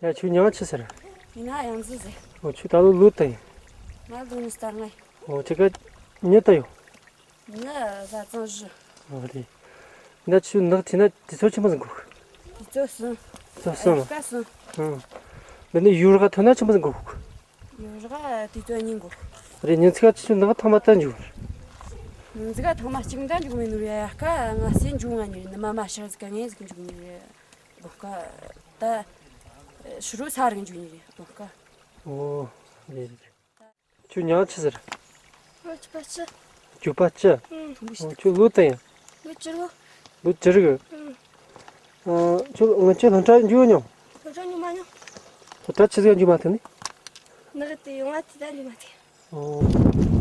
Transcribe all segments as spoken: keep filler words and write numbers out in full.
ཡ། ཁྱོད་མྱིང་ང་ཆི་ཟེར། ཡིན་ན་ཡང་ཟི་ཟེར། འོ། ཁྱོད་ད་ལོ་ལོ་དུ་ཡིན། ང་ལོ་ཉི་ཤུ་རྩ་ལྔ་ཡིན། འོ། ཁྱེད་ཀ་མྱི་དུ་ཡོད། ང་བཟའ་ཚང་བཞི། འོ་རེད། ཡིན་ན་ཁྱོད་ནག་ཐོན་ན་དུས་ཚོད་ཆི་མོ་ཟིག་འགོར། དུས་ཚོད་གསུམ། དུས་ཚོད་གསུམ། ཨ། སྐར་གསུམ། ཨང་། འདི་ནས་ཡུལ་ར་ཐོན་ན་ཆི་མོ་ཟིག་འགོར། ཡུལ་ར་དུས་ཚོད་གཉིས་འགོར། རེད། ཉིན་ཚིག་ཁྱོད་ནག་ཐང་མ་ད་འཇུག། ཉིན་ཚིག་ཐང་མ་གཅིག་ད་འཇུག་མི་ནུས་ཡ། ཡ་ཀ་ང་སེ་འཇུག་ང་ནི་ནི་མ་མ་ཤར་ཟིག་ག་ངེ་ཟིག་འཇུག་ནི་རེད། དགོང་ཀ་ད་ཕྱི་རུ་ས་རིང་འཇུག་ནི་རེད། དགོང་ཀ། ཨོ། རེད་རེད། ཁྱོད་མྱིང་ང་ཆི་ཟེར། ང་ཅོ་པ་ཅི། ཅོ་པ་ཅི། ཨང་། ཨོ། ཁྱོད་ལོ་དུ་ཡིན། ལོ་བཅུ་དགུ། ལོ་བཅུ་དགུ། ཨང་། ཨ། ཁྱོད་ང་ཚོའི་སློབ་གྲྭ་འགྱོ་མྱོང་། སློབ་གྲྭ་འགྱོ་མ་མྱོང་། སློབ་གྲྭ་ཆི་ཟིག་འགྱོ་མ་ཐུབ་ནི། ནི་རེད་དེ། ཡོང་ང་དེ་ད་འགྱོ་མ་ཐུབ། ཨོ།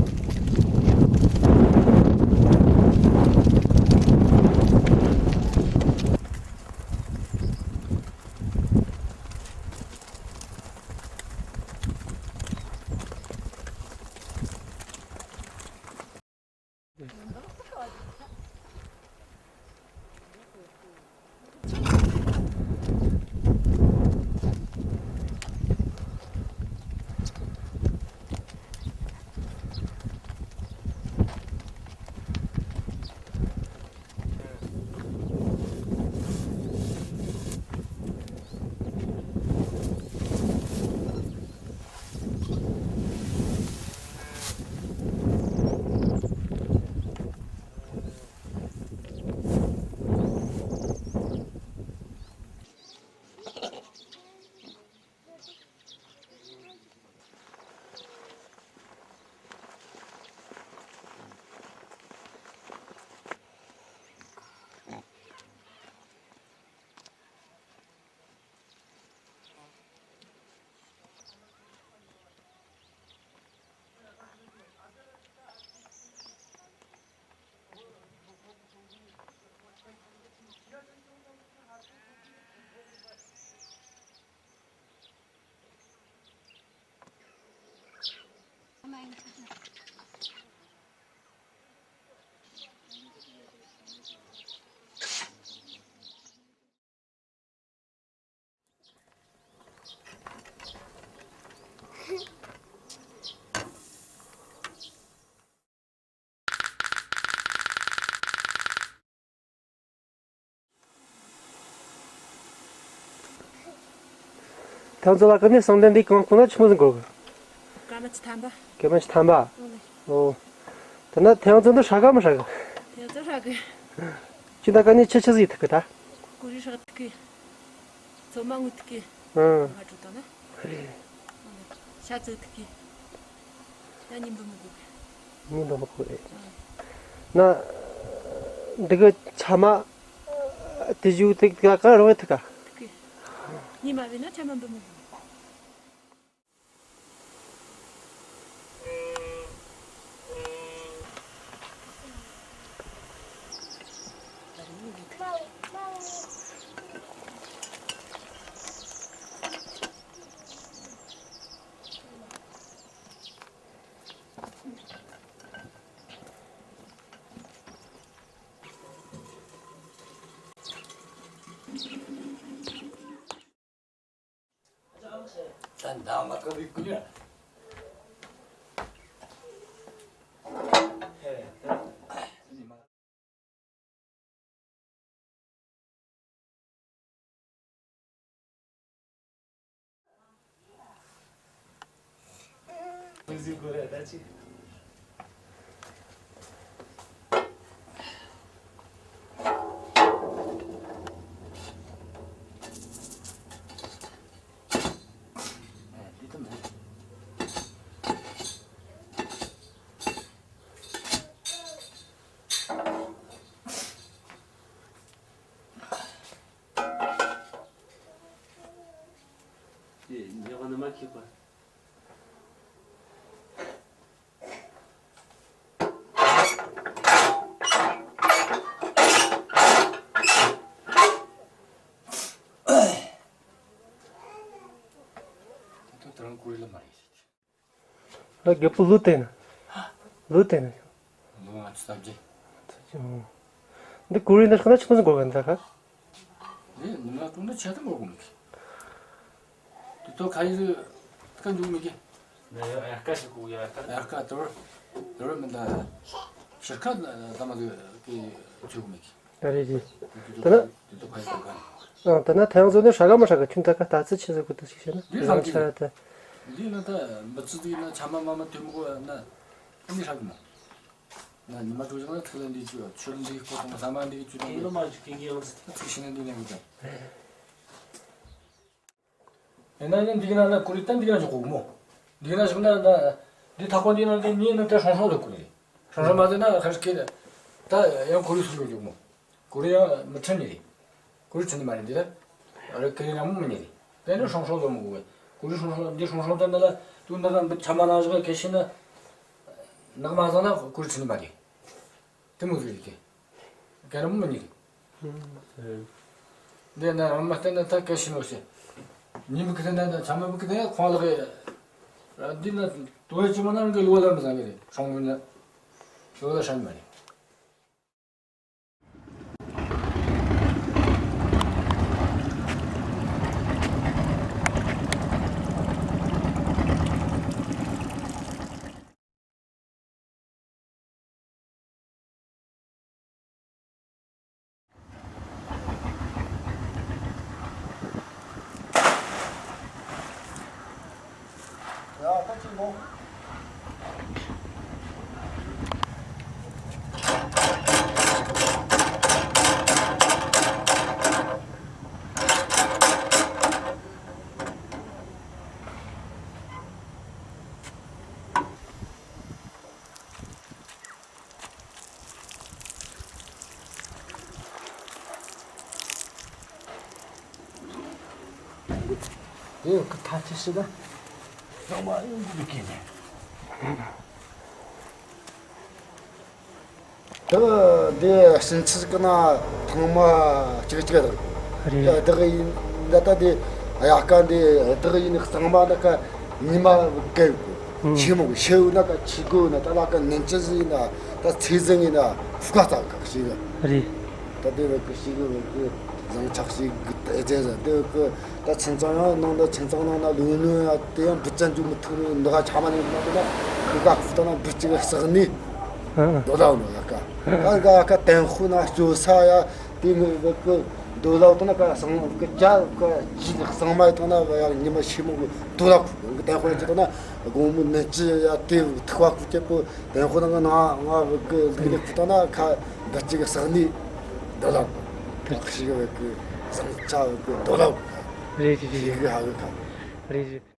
ཁྱེད་ཚོ་ལ་ཀ་ནས་ཟངས་ལྡན་འདི་གང་ཁོ་ན་ཆི་མོ་ཟིག་དགོས་གི། སྐར་མ་བཅུ་ཐམ་པ། སྐར་མ་བཅུ་ཐམ་པ། ཨོ་ལེ། ཨོ། དེ་ན་ཐེངས་ཚོ་འདི་ཧྲ་ག་མི་ཧྲ་གི། ཐེངས་ཚོ་ཧྲ་གི། ཁྱེད་ད་ཀ་ནས་ཆི་ཆི་ཟིག་ཐུག་གི་ད། ཀུ་རེ་ཧྲག་ཐུག་གི། ཚོད་མ་དངུལ་ཐུག་གི། ཨང་། ང་འགྲོ་དང་ན། ཤ་ཚོད་ཐུག་གི། ད་ཉིན་འབུལ་མི་དགོས་གི། ཉིན་འབུལ་མི་དགོས་རེད། ཨང་། ན། འདི་གི་ཚ་མ། དེ་ཞུ་དེ་ག་ག་རང་ཐུག་ག། ཐུག་གི། ཉི་མ་བས་ན་ཚ་མ་འབུལ་མི་དགོས། དེ་ཉེ་བ་ནི་མ་ཁེགས་པ། ད་དུང་ཀུ་རེ་ལ་མ་ཡིན། ཨ། རྒད་པོ་ལོ་དེ་ན། ལོ་དེ་ན། ལོ་ང་ཚོ་ཐམས་ཅད། འདི་ཀུ་རེ་འདི་ཤ་ན་ཆི་མོ་ཟིག་དགོས་ག་འདི་ཁ། ཨེ། ནི་ང་ཏུང་ན་ཆ་ད་མོ་གོ་མི་ཁི། དེ་ཏོ་ཁ་ཡི་ཁ་འཇུག་མི་ཁི། ན་ཡ་ཡ་ཀ་ཞིག་གོ་ཡ་ཀ། ཡ་ཀ་དོར། དོར་མི་འདའ། ཕྱིར་ཁ་ད་མ་གི་གི་འཇུག་མི་ཁི། ད་རེད་རེད། དེ་ན། ཨ། ད་ན་ཐེངས་ཚོ་ནི་ཧྲ་ག་མི་ཧྲ་ག་ཁྱོད་ད་ག་ལྟ་ཚུལ་ཆི་ཟིག་གོ་ཐུབ་ཞིག་བཤད་ན། འདི་ཧྲ་གི། ཆ་ད། འདི་ན་ད་མི་ཚུ་འདི་ན་ཆ་མ་མ་མ་དེ་མོ་གོ་ན་འདི་ཧྲ་གི་མོ། ན་ཉི་མ་དྲོ་ཞིག་ན་ཐིག་ལེ་འདི་ཆུ་ཆུ་འདི་ཀོ་ཐོང་ས་མ་འདི་ཆུ་ཐོང་ཡིན་ལ་མ་ཞིག་གི་ངེས་ལ་ཚིག་ཤིང་འདི་ནས་མི་ད། ཡིན་ན་ནི་འདི་གི་ན་ན་ཀུ་རེ་ད་འདི་གི་ན་ཞིག་གོ་མོ། འདི་གི་ན་ཞིག་ན་ན་འདི་ཐག་པ་འདི་ན་འདི་ཉིད་ན་དེ་ཧྲོང་ཧྲོང་དུ་ཀུ་རེ། ཧྲོང་ཧྲོང་མ་དེ་ན་ཁར་སྐེ་ད་ཡང་ཀུ་རེ་སུ་ཡོད་མོ། ཀུ་རེ་ཡང་མི་ཁྲིད་ནི་རེད། ཀུ་རེ་ཁྲིད་ནི་མ་རེད་འདི་ར། ཨ་རེ་ཀུ་རེ་ཡང་མོ་མི་ཉེ་རེད། དེ་ནི་ཧྲོང་ཧྲོང་དུ་མོ་གོ། ཀུ་རེ་ཧྲོང་ཧྲོང་འདི་ཧྲོང་ཧྲོང་དེ་ན་ལ་དུ་ན་ག་ཆ་མ་ན་ཞིག་ག་ཤི་ན། ནག་མ་ཟ་ན་ཀུ་རེ་ཁྲིད་ནི་མ་རེད། དེ་མོ་ཟིག་རེད་དེ། ག་རེ་མོ་མི་ཉེ་རེད། འདི་ན་རང་མ་བསྟན་ན་ད་ག་ཤི་ནོ་ཤི། ཉིན་མི་ཁི་ན་ན་ཆ་མ་མི་ཁི་ན་ཁོང་ལ་གི། འདི་ན་དོ་ཡ་ཅི་མ་ན་གི་ལོ་ལ་མི་ཟ་གི་རེད། ཧྲོང་མི་ན། ལོ་ལ་ཧྲ་ནི་མ་རེད། དེ་གི་ཐ་ཆད་ཞིག་ད། ཚང་མ་ཡོང་གི་འདུག་གི་ནས། ད་འདི་ཕྱིན་ཆད་ཀྱི་ན་ཐེངས་མ་གཅིག་གཅིག་རེད། རེད། ད་བདག་ཡིན་ད་ད་འདི་ཡ་ཀ་འདི་བདག་ཡིན་གཙང་མ་ད་ཀ་ཉི་མ་བརྒལ་གོ། ཨང་། ཆི་མོ་གི་ཤེའུ་ན་ཀ་ཆི་གོ་ན་ད་ལ་ཀ་ནན་ཅི་ཟིན་ན་ད་ཚེ་ཟིན་ཡིན་ན་ཕུ་ཀ་ཙག་ཀ་ཤེ་གི། རེད། ད་དེ་བས་ཀི་ཤེ་གི་བས་ཀི་བཟང་ཆགས་ཤེ་གི་ཨེ་ཙེ་ཟ་དེ་བས་ཀི། ད་ཁྱིམ་ཚང་ཡང་ནང་ད་ཁྱིམ་ཚང་ནང་ན་ལོན་ལོན་ཡ་དེ་ཡང་འབུ་ཙམ་འཇུག་མི་ཐུབ་ནི་འདི་ག་ཆ་མ་ནི་མ་དེ་ན་ཁི་ག་ཁུ་ད་ན་འབུ་ཅིག་བསགས་ནི། ཨ་ཨ། དོ་ད་ནོ་ཡ་ཀ། ཨ་ག་ཀ་ཏན་ཧུ་ན་སྐྱོ་ས་ཡ་དེ་མི་བ་ཀི་ རྡོ་ལ་བཏང་ན་ཁ་ཟངས་ཀྱི་ཅ་ཁ་ཅི་ཟངས་མ་བཏང་ན་ཡང་ཉི་མ་ཕྱི་མོ་གི་རྡོ་ལ་ཁུ་གི་ཏན་ཧོ་ཅི་བཏང་ན་དགོང་མོ་ནན་ཅི་ཡ་དེ་ཐུག་པ་ཁུ་ཅེ་པོ་ཏན་ཧོ་ནང་ང་ང་བུ་གི་ལུག་ལུག་ཁུ་བཏང་ན་ཁ་འདི་ཅི་གི་ཟངས་ནི་རྡོ་ལ་ཁུ་ཤི་གི་བུ་གི་ཟངས་ཅ་བུ་གི་རྡོ་ལ་ཁུ་རེད་རེད་ཤི་རེད། གི་ཧ་གི་ཁ་རེད་རེད།